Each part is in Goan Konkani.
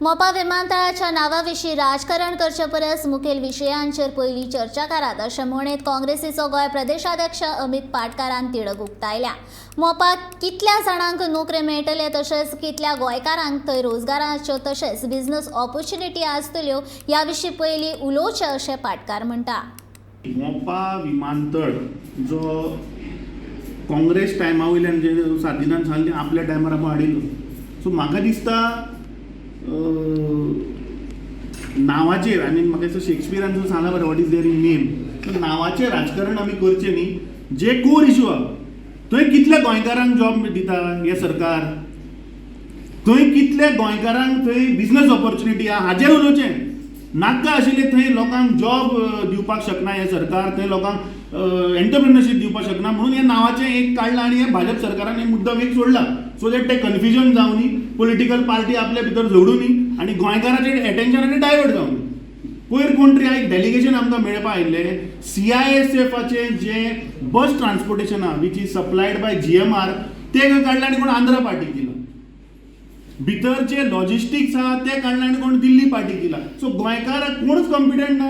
मोपा विमानतळाच्या नांवा विशीं राजकारण करचे परस मुखेल विशयांचेर पयलीं चर्चा करात अशें म्हणीत काँग्रेसीचो गोंय प्रदेशाध्यक्ष अमित पाटकारान तिडक उक्तायल्या. मोपा कितल्या जाणांक नोकरी मेळटले तशेंच कितल्या गोंयकारांक थंय रोजगाराच्यो तशेंच बिझनस ऑपॉर्च्युनिटी आसतल्यो ह्या विशीं पयलीं उलोवचें अशें पाटकार म्हणटा. मोपा विमानतळ जो काँग्रेस टायमा वयल्यान जे सार्दिनान सांगलें, आपल्या टायमार आपूण हाडिल्लो. सो म्हाका दिसता नांवाचेर, I mean, म्हाका दिसता शेक्सपियरान जो सांगला बरें, "What is there in name?" So नांवाचें राजकारण आमी करचें न्ही. जे कोर इशू आहा, थंय कितल्या गोंयकारांक जॉब दिता हें सरकार, थंय कितल्या गोंयकारांक थंय बिजनस ऑपॉर्च्युनिटी आहा, हाजेर उलोवचें. नाका आशिल्लें थंय लोकांक जॉब दिवपाक शकना हें सरकार, थंय लोकांक एंटरप्रिनरशीप दिवपाक शकना म्हणून हें नांवाचें एक काडलां आनी हें भाजप सरकारान हें मुद्दम एक सोडलां, सो that तें कन्फ्युजन जावनी, पॉलिटिकल पार्टी आपल्या भितर झगडूनी आनी गोंयकाराचें एटेन्शन आनी डायवर्ट जावनी. पयर कोण तरी एक डेलिगेशन आमकां मेळपा आयिल्लें. सीआयएसएफाचें जें बस ट्रान्सपोर्टेशन आहा, which is supplied by GMR, तें काडलें आनी कोण आंध्रा पार्टीक दिलां. भितर जे लॉजिस्टिक्स आहा ते काडले आनी कोण दिल्ली पार्टीक दिला. सो गोंयकार कोणूच कॉम्पिटंट ना.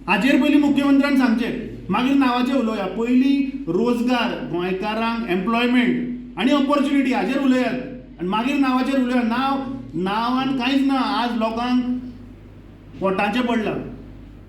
हाजेर पयलीं मुख्यमंत्र्यान सांगचें, मागीर नांवाचें उलोवया. पयलीं रोजगार, गोंयकारांक एम्प्लॉयमेंट आनी ऑपॉर्च्युनिटी हाजेर उलयात आनी मागीर नांवाचेर उलोवया. नांव नांवान कांयच ना. आज लोकांक पोटाचें पडलां.